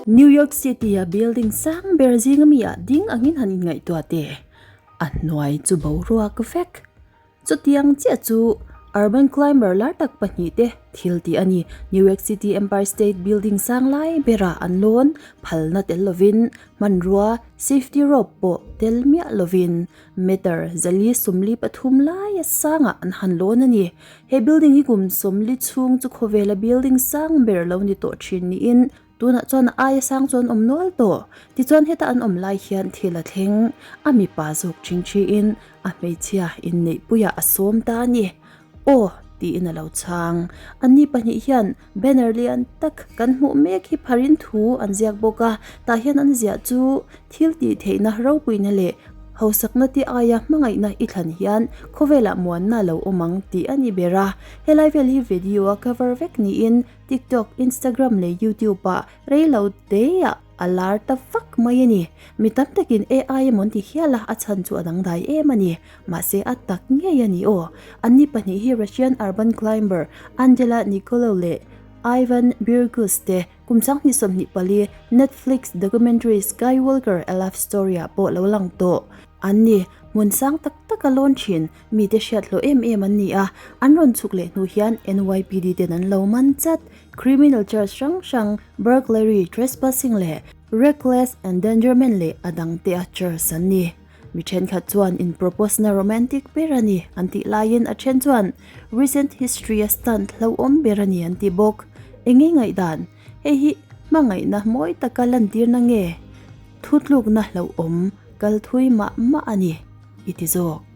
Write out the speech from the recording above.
New York City-a building sang ber zinga mi ah ding angin han inngaihtuah teh. A hnuai chu boruak vek. Chutiang chiah chu urban climber lar tak pahnihte thil tih a ni. New York City Empire State Building sang lai berah an lawn phalna tel lovin hmanrua safety rope pawh tel miah lovin meter zali 43 laia sangah an han lawn a ni. He building hi kum 40 chhung chu khawvela building sang ber lo ni tawh thin niin tunah chuan a aia sang chu an awm nual tawh. Tichuan heta an awm lai hian thil a thleng. A mipa zawk ṭhingṭhiin a hmeichhia inneihpuiah a sawm ta a ni. Aw tiin a lo chhang. Anni pahnih hian banner lian tak kan hmuh mek hi pharin thu an ziak bawk a, tah hian an ziah chu thil tih theihna ropuina leh hausakna te aia hmangaihna i thlan hian khawvelah muanna a lo awm ang tih a ni ber a. Helai vel hi video a cover vek niin TikTok, Instagram leh YouTube ah reilo teah A lar ta vak mai a ni. Mi tam takin AI emaw an ti hial a, a chhan chu a dangdai em a ni. Mahse a tak ngei a ni aw. Anni pahnih hi Russian urban climber Angela Nikolau leh Ivan Birgus te kum 2024 Netflix documentary Skywalker, A Love Story ah pawh lo lang tawh an ni. Hmun sang tak taka lawn thin mite hriat hlawh em em an ni a, an rawn chhuk leh hnu hian NYPD ten an lo man chat. Criminal charge hrang hrang, burglary, trespassing leh reckless endangerment leh a dangte a charge an ni. Mi thenkhat chuan in propose na romantic ber a ni an tih laiin a then chuan recent history a stunt hlauhawm ber a ni an ti bawk. Enge ngaihdan? Hei hi hmangaihna mawi taka lantirna nge thutlukna hlauhawm kal thui mah mah a ni i ti zawk.